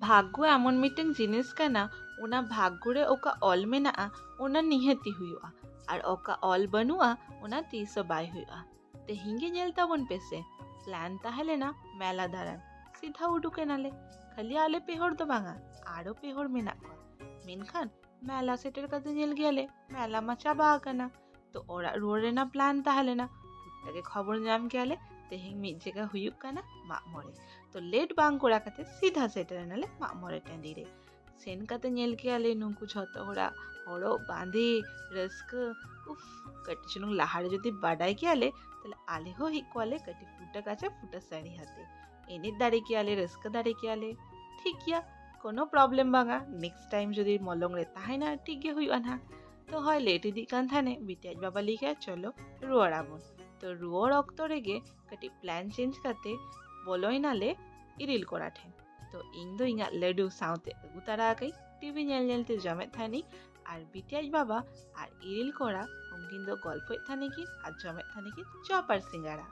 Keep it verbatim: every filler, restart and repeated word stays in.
ᱵᱷᱟᱜᱽᱜᱚ ᱮᱢᱚᱱ ᱢᱤᱫᱴᱟᱝ ᱡᱤᱱᱤᱥ ᱠᱟᱱᱟ, ᱚᱱᱟ ᱵᱷᱟᱜᱽᱜᱚ ᱨᱮ ᱚᱠᱟ ᱚᱞ ᱢᱮᱱᱟᱜᱼᱟ, ᱚᱱᱟ ᱱᱤᱦᱟᱹᱛᱤ ᱦᱩᱭᱩᱜᱼᱟ, ᱟᱨ ᱚᱠᱟ ᱚᱞ ᱵᱟᱹᱱᱩᱜᱼᱟ, ᱚᱱᱟ ᱛᱤᱥ ᱦᱚᱸ ᱵᱟᱭ ᱦᱩᱭᱩᱜᱼᱟ᱾ ᱛᱮᱦᱮᱧ ᱜᱮ ᱧᱮᱞ ᱛᱟᱵᱚᱱ ᱯᱮᱥᱮ, ᱯᱞᱟᱱ ᱛᱟᱦᱮᱸ ᱞᱮᱱᱟ ᱢᱮᱞᱟ ᱫᱟᱬᱟᱱ, ᱥᱤᱫᱷᱟ ᱩᱰᱩᱠ ᱮᱱᱟᱞᱮ᱾ ᱠᱷᱟᱹᱞᱤ ᱟᱞᱮ ᱯᱮ ᱦᱚᱲ ᱫᱚ ᱵᱟᱝᱟ, ᱟᱨᱚ ᱯᱮ ᱦᱚᱲ ᱢᱮᱱᱟᱜ ᱠᱚᱣᱟ, ᱢᱮᱱᱠᱷᱟᱱ ᱢᱮᱞᱟ ᱥᱮᱴᱮᱨ ᱠᱟᱛᱮ ᱧᱮᱞ ᱜᱮᱭᱟᱞᱮ ᱢᱮᱞᱟ ᱢᱟ ᱪᱟᱵᱟ ᱟᱠᱟᱱᱟ᱾ ᱛᱚ ᱚᱲᱟᱜ ᱨᱩᱣᱟᱹᱲ ᱨᱮᱱᱟᱜ ᱯᱞᱟᱱ ᱛᱟᱦᱮᱸ ᱞᱮᱱᱟ, ᱦᱩᱴ ᱜᱮ ᱠᱷᱚᱵᱚᱨ ᱧᱟᱢ ᱠᱮᱭᱟᱞᱮ ᱛᱮᱦᱮᱧ ᱢᱤᱫ ᱡᱟᱭᱜᱟ ᱦᱩᱭᱩᱜ ᱠᱟᱱᱟ ᱢᱟᱜ ᱢᱚᱬᱮ᱾ ᱛᱚ ᱞᱮᱴ ᱵᱟᱝ ᱠᱚᱨᱟᱣ ᱠᱟᱛᱮ ᱥᱤᱫᱷᱟ ᱥᱮᱴᱮᱨ ᱮᱱᱟᱞᱮ ᱢᱟᱜ ᱢᱚᱬᱮ ᱴᱟᱺᱰᱤ ᱨᱮ᱾ ᱥᱮᱱ ᱠᱟᱛᱮ ᱧᱮᱞ ᱠᱮᱭᱟᱞᱮ ᱱᱩᱠᱩ ᱡᱷᱚᱛᱚ ᱦᱚᱲᱟᱜ ᱦᱚᱨᱚᱜ ᱵᱟᱸᱫᱮ, ᱨᱟᱹᱥᱠᱟᱹ᱾ ᱩᱯᱷ, ᱠᱟᱹᱴᱤᱡ ᱪᱩᱞᱩᱝ ᱞᱟᱦᱟ ᱨᱮ ᱡᱩᱫᱤ ᱵᱟᱰᱟᱭ ᱠᱮᱭᱟᱞᱮ, ᱛᱟᱦᱞᱮ ᱟᱞᱮ ᱦᱚᱸ ᱦᱮᱡ ᱠᱚᱜᱼᱟᱞᱮ ᱠᱟᱹᱴᱤᱡ ᱯᱷᱩᱴᱟᱹ ᱠᱟᱪᱟ ᱯᱷᱩᱴᱟᱹ ᱥᱟᱹᱲᱤ ᱦᱟᱛᱮ᱾ ᱮᱱᱮᱡ ᱫᱟᱲᱮ ᱠᱮᱭᱟᱞᱮ, ᱨᱟᱹᱥᱠᱟᱹ ᱫᱟᱲᱮ ᱠᱮᱭᱟᱞᱮ᱾ ᱴᱷᱤᱠ ᱜᱮᱭᱟ, ᱠᱳᱱᱳ ᱯᱨᱚᱵᱞᱮᱢ ᱵᱟᱝᱟ, ᱱᱮᱠᱥᱴ ᱴᱟᱭᱤᱢ ᱡᱩᱫᱤ ᱢᱚᱞᱚᱝ ᱨᱮ ᱛᱟᱦᱮᱱᱟ, ᱴᱷᱤᱠ ᱜᱮ ᱦᱩᱭᱩᱜᱼᱟ ᱱᱟᱦᱟᱜ᱾ ᱛᱚ ᱦᱳᱭ, ᱞᱮᱴ ᱤᱫᱤᱜ ᱠᱟᱱ ᱛᱟᱦᱮᱱᱮ, ᱵᱤᱴᱤ ᱟᱡ ᱵᱟᱵᱟ ᱞᱟᱹᱭ ᱠᱮᱫᱟ, "ᱪᱚᱞᱚ ᱨᱩᱣᱟᱹᱲ ᱟᱵᱚᱱ᱾" ᱛᱚ ᱨᱩᱣᱟᱹᱲ ᱚᱠᱛᱚ ᱨᱮᱜᱮ ᱠᱟᱹᱴᱤᱡ ᱯᱞᱟᱱ ᱪᱮᱧᱡᱽ ᱠᱟᱛᱮ ᱵᱚᱞᱚᱭᱮᱱᱟᱞᱮ ᱤᱨᱤᱞ ᱠᱚᱲᱟ ᱴᱷᱮᱱ᱾ ᱛᱚ ᱤᱧ ᱫᱚ ᱤᱧᱟᱹᱜ ᱞᱟᱹᱰᱩ ᱥᱟᱶᱛᱮ ᱟᱹᱜᱩ ᱛᱟᱨᱟ ᱟᱠᱟᱫᱟᱹᱧ, ᱴᱤᱵᱷᱤ ᱧᱮᱞ ᱧᱮᱞ ᱛᱮ ᱡᱚᱢᱮᱫ ᱛᱟᱦᱮᱱᱤᱧ, ᱟᱨ ᱵᱤᱴᱤ ᱟᱡ ᱵᱟᱵᱟ ᱟᱨ ᱤᱨᱤᱞ ᱠᱚᱲᱟ ᱩᱱᱠᱤᱱ ᱫᱚ ᱜᱚᱞᱯᱚᱭᱮᱫ ᱛᱟᱦᱮᱱᱤᱠᱤᱱ ᱟᱨ ᱡᱚᱢᱮᱫ ᱛᱟᱦᱮᱱᱤᱠᱤᱱ ᱪᱚᱯ ᱟᱨ ᱥᱤᱸᱜᱟᱲᱟ᱾